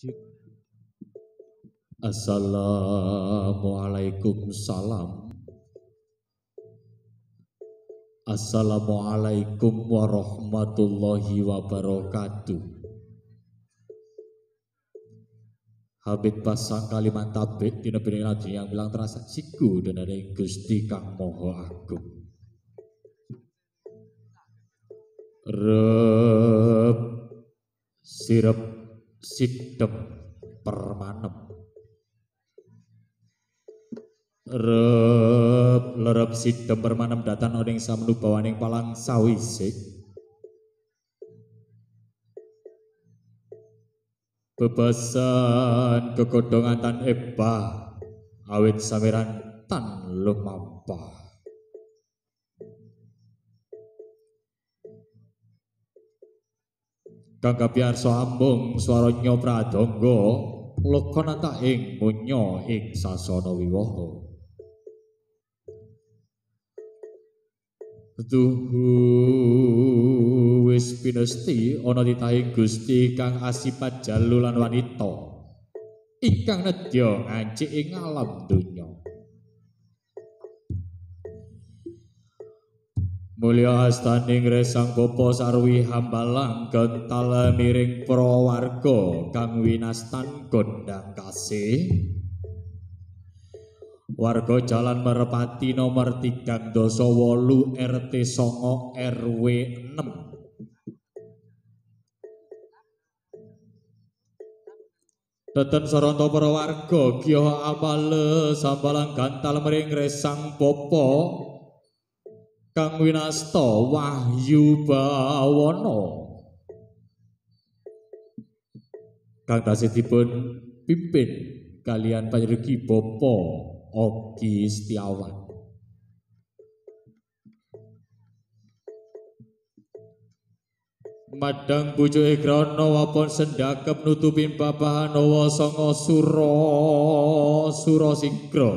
Cik. Assalamualaikum salam. Assalamualaikum warahmatullahi wabarakatuh. Habib pasang kalimat tabik dina bening yang bilang terasa siku dan ada Gusti Kang Maha Agung. Rep sirep sidem permanem. Rep lerep sidem permanem datan oning samnu bawaning palang sawise. Bebasan kegodongan tan ebah awit samiran tan lumampah. Kang kapiyarsa ambung swaranya pradangga lakonata ing munya ing sasana wiwaha. Duhu wis pinesti ana titahing Gusti kang asipat jalu lan wanita ingkang nedya ngancik ing alam donya. Mulya astaning resang bapa sarwi hambalang gental miring prawarga kang winastan gondang kasih. Warga Jalan Merpati nomor 38 RT 9 RW 6. Teten saronto para warga kiyo amale sambalang gantal mering resang bapa kang winasta Wahyu Bawono kang tasih dipun pimpin kalian panjenengan Bapak Oki Setiawan. Madang pucuke grana wapon sendakep nutupin babahan nawa sanga sura sura sigra.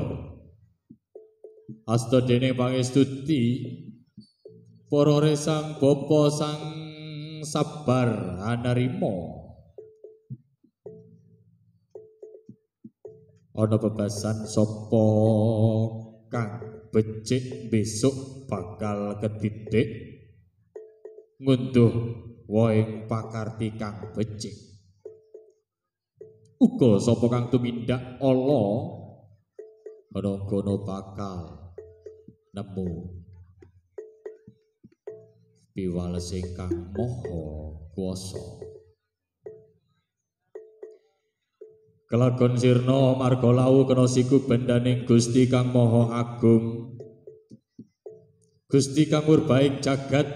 Asta dening pangestuti para resang bapa sang sabar anarima. Ana bebasan sapa kang becik besok bakal ketitik ngunduh woing pakarti kang becik. Uga sapa kang tumindak ala ana kono bakal nemu piwales ingkang maha kuwasa. Kelakon sirna marga lau kena siku bendaning Gusti Kang Maha Agung. Gusti kang murbaing jagat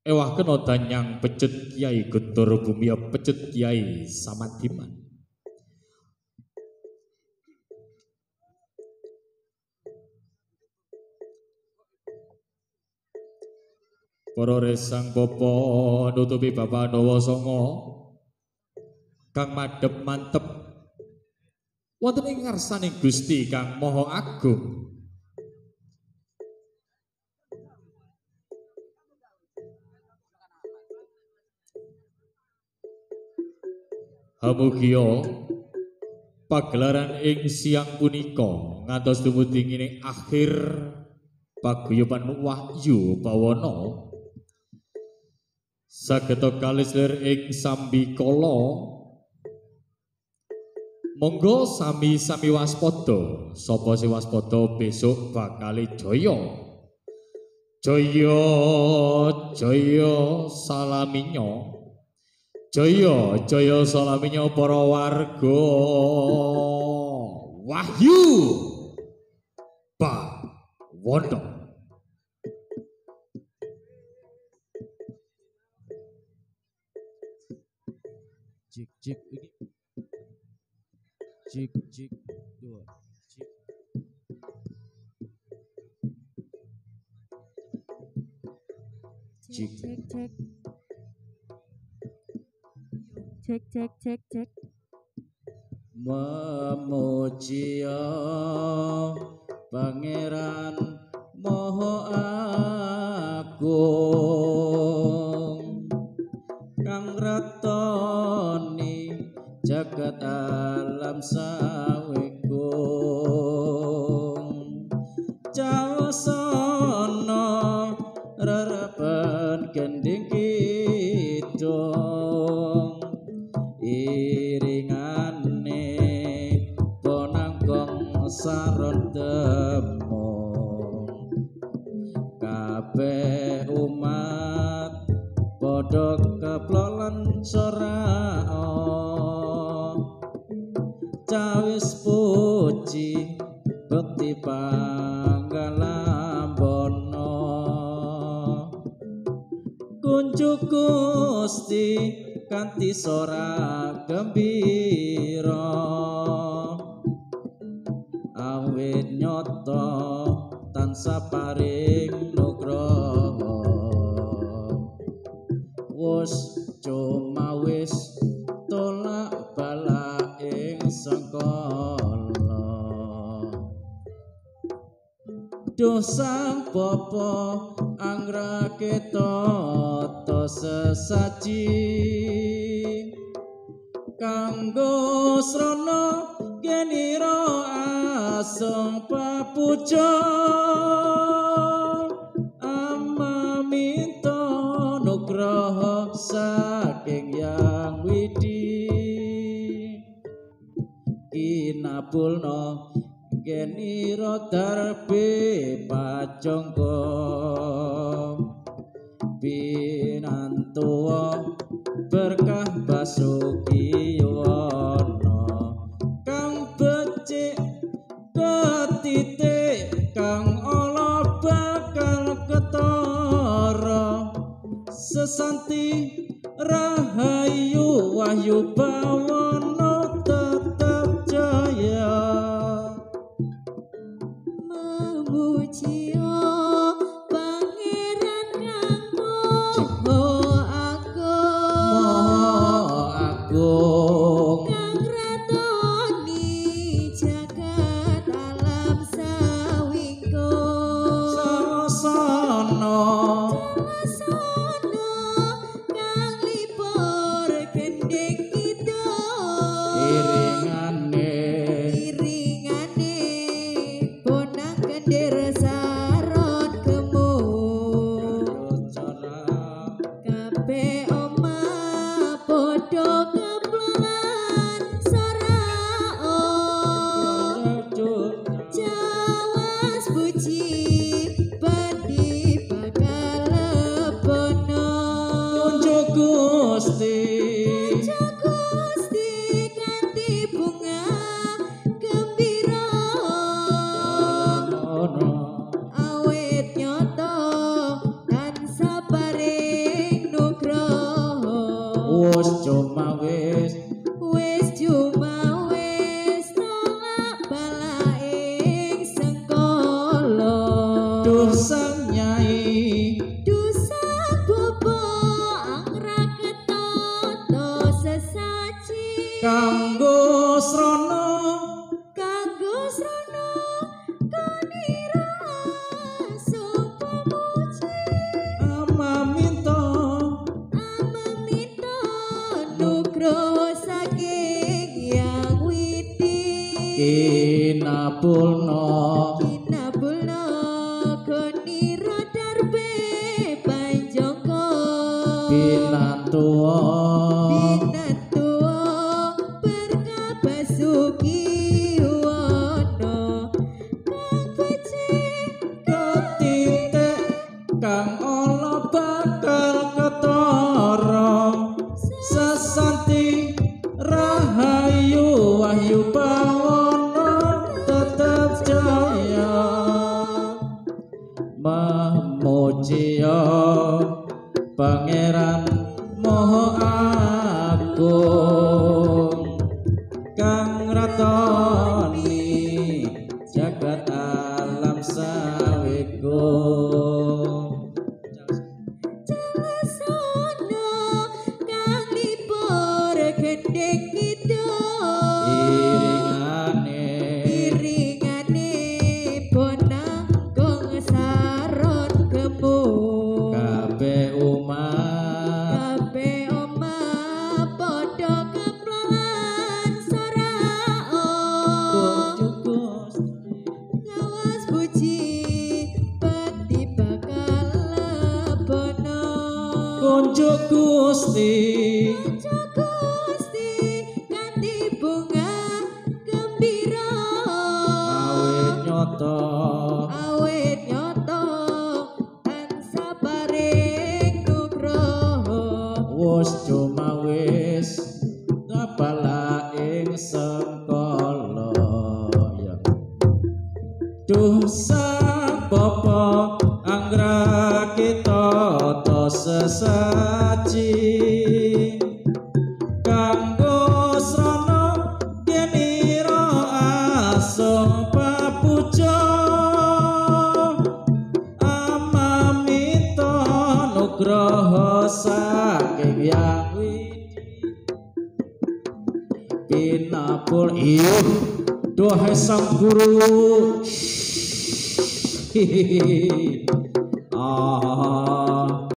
ewah kena danyang pecut Kyai Guntur Bumi pecut Kyai Samadiman. Para resang bapa nutupi bapa nawa sanga kang madhep mantep wonten ing ngarsaning Gusti Kang Maha Agung. Hamugia pagelaran ing siang punika ngantos dumugi ing akhir paguyuban Wahyu Bawono sageta kalis lir ing sambikala. Monggo sami-sami waspada, sapa sing waspada besok bakal jaya. Jaya jaya salaminyo. Jaya jaya salaminyo para warga Wahyu Bawono. Cik cik iki. Cik cik dua cik. Cik cek cek cek cek cek cek. Memuji Pangeran Maha Agung kang ratoni jagat alam sawekung. Cawasana rerapan gending kidung, iringane bonangkong saron demung. Kabeh umat padha keplolan sorao, cawis puji bekti panggalambana. Kunjuk Gusti kanthi sorak gembira, awit nyata tansah paring nugraha. Wus cuma wis tolak balak ing sengkala. Duh Sang Bapa angraketa tata sesaji, kanggo srana genira asung papuja. Ama minta nugraha saking Yang Widi, kinabulna genira darbe pajangka. Binantuwa berkah basuki yuwana, kang becik ketitik kang ala bakal ketara. Sesanti rahayu wahyu bawana tetep jaya. Memuji Pangeran kang Maha Agung, Maha Agung, kang ratoni jagat alam sawingkung. Sasana Jalasana kang libur gendhing kidung, iringane iringane bonang kendir saron gemuk. Kabeh omah padha keplolan sorao, jawas puji bendi bakal lebono. Kunjuk Gusti, Kunjuk Gusti kanthi bunga gembira, awit nyata tansah paring nugraha. Wus cuma wis, wis cuma wis tolak balak ing sengkala. Duh Sang Nyai, Duh Sang Bapa angraketata sesaji, kanggo srana, kanggo srana kanira asung pamuji. Ama minta, Ama minta nugraha saking Yang Widi, kinabulna, kinabulna gonira darbe panjangka. Binantuwa, binantuwa berkah basuki wana, kang becik ketitik kang ala bakal ketara. Sesanti rahayu wahyu bawana tetep jaya. Memujiya Pangeran Maha Agung, kang ratoni jagat alam sawekung. Jalasana kang libur gendhing kidung, iringane, iringane bonang gong saron gemuk. Kabeh umat, kabeh omah padha keplolan Gusti, Puja Gusti kanthi bunga gembira. Awit nyata, Awit nyata tansah paring nugroho. Wus cumawis ngapala ing sengkala ya. Duh Sang Bapa anggra kita ta sesaji kanggo srana kinira asung papuja amamita nugraha saking Hyang Widi pinapur iyuh duhai sang guru.